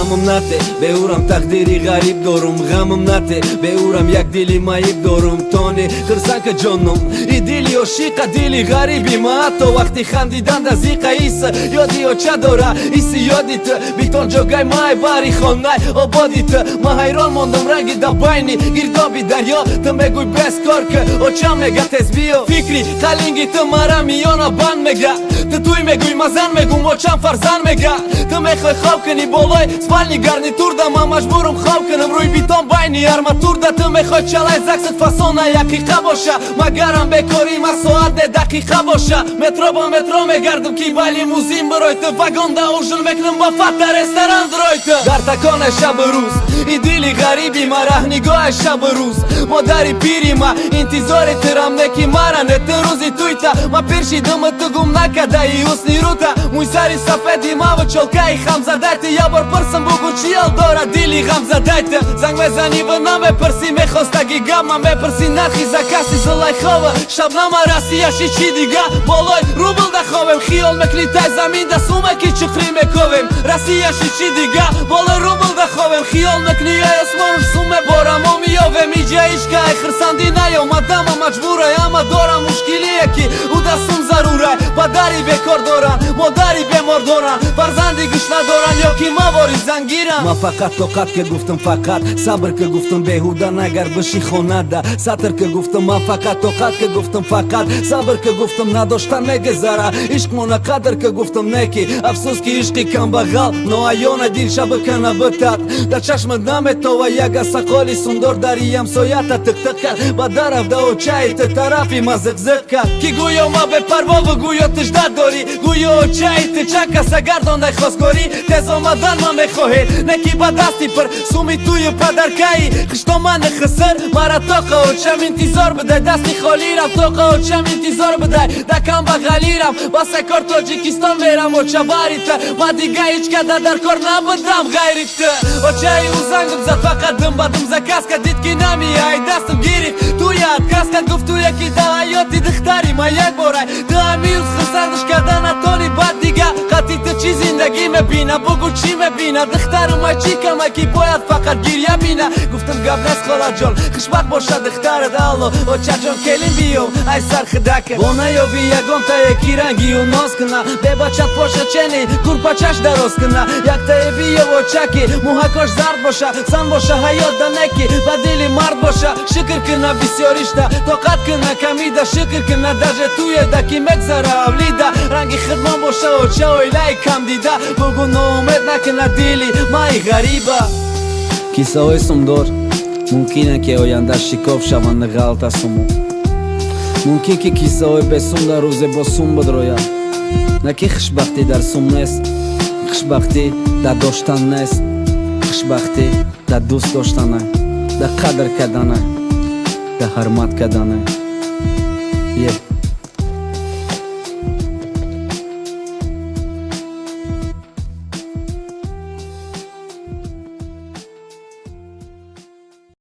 Ғамам нате, беурам тақдири ғариб дорум. Ғамам нате, беурам як дили маиб дорум. Тони хирсанка ҷоном, и дили ошиқа, дили ғариби ма ҳатто вақти хандидан да зиқа иса ёди оча дора, иси ёди ту битон ҷогай май бари хонай ободи ту. Ма ҳайрон мондам ранги да байни гирдоби дарё. Ту мегӯй бескор ки очам мега тез биё. Фикри қалинги ту мара миёна банд мега. Ту туй мегӯй, мазан мегум, очам фарзанд мега. Ту мехоҳӣ хоб кунӣ болои спальный гарнитурда, ман маҷбурум хоб кунам рӯи битон байни арматурда. Ту мехоҳӣ чалай загсат фасона яқиқа боша, магарам бекорӣ ма соат не дақиқа боша. Метро ба метро мегардам, ки ба лимузин бирой ту, вагонда ужин мекунам, ба фата ресторан дирой ту. Дар таконе шабу рӯз и дили ғариби ма раҳнигоҳи шабу рӯз модари пири ма интизори тирам не ки мара не ту рӯзи туйта. Ма пир шидуму ту гум накадаи ҳусни рута, мӯй сари сафеди маву чолкаи хамзадайта. Я бор пурсам, бугу, чӣ ҳол дорад дили ғамзадайта? Занг мезанӣ ва намепурсӣ мехостаги гап, ман мепурсӣ нархи закаси Зулайхова, Шабнама, Россияши, чӣ дига. Болои рубл да ховем, хиёл мекунӣ тай замин да сумаки чуқрӣ мековем. Россияши, чӣ дига, болои рубл да ховем, хиёл мекунӣ ай осмонуш сум меборам, мо меёвем. Иҷа ишка ай хирсандӣ наёмадама, маҷбурай, ама дорам мушкилие ки ӯ да сум зарурай. Падари бекор доранд, модари бемор доранд, фарзанди гӯш надоранд ё ки мавори зангиранд. Ман фақат тоқат ки гуфтам, фақат сабр ки гуфтам, беҳуда нагар биши хонада сатр ки гуфтам. Ман фақат тоқат ки гуфтам, фақат сабр ки гуфтам, надоштан мегузара ишқмона қадр ки гуфтам. Неки афсӯс, ки ишқи камбағал ноаёна дил шабакана битад, дар чашмат наметова. Яга сақоли сундор дари ҳамсоята тиқтиқ кард, ба дарафда очаи ту тарафи ма зиқзиқ кард, ки гӯё ма бепарвову гӯё тиждат дорӣ, гӯё очаи ту чанд каса гардондай хосгорӣ. Тез омадан ман мехоҳед, не ки ба дасти пир суми тую падаркаи хиштомани хисир мара тоқа очам интизор бидай, дасти холирам тоқа очам интизор бидай, да камбағалирам басе кор Тоҷикистон мерам оча барита. Ма дига ҳеҷ када дар кор набудам ғайри ту. Очаи ӯ зангам зад, фақат дим ба дим заказ кард, дид ки намеяй, дастам гирифт, туя отказ кард. Гуфт, туя ки да ҳаёти духтари ма як борай, ту ҳамирӯз хурсандаш карда натони, баъд дига қати ту чӣ зиндагӣ мебина, бугу, чӣ мебина? Духтару ма чӣ кама, ки бояд фақат гиря бина? Гуфтам, гап нест, холаҷон, хушбахт бошад духтарат. Алло, очаҷон, келин биём ай сар хидака бо наёби ягонтае ки рангию ноз куна, бебачат боша, чени курпачаш дароз куна. Яктае биёв, очаки мӯҳакош зард боша, зан боша, ҳаёт да неки ба дили мард боша. Шукр куна бисёришда, тоқат куна камида, шукр куна даже туеда ки мегзара авлида. Ранги хидмон боша оча, оилаи камдида, бугу, ноумед накуна дили маи ғариба. Кисаҳои сумдор мумкине ки оянда шикоф шаванд, ғалта суму. Мумкин ки кисаҳои бесум дар рӯзе бо сум бидрояд. На ки хушбахтӣ дар сум нест, хушбахтӣ дар доштан нест, хушбахтӣ дар дӯст доштана, дар қадр кардана, дар ҳурмат кардана е.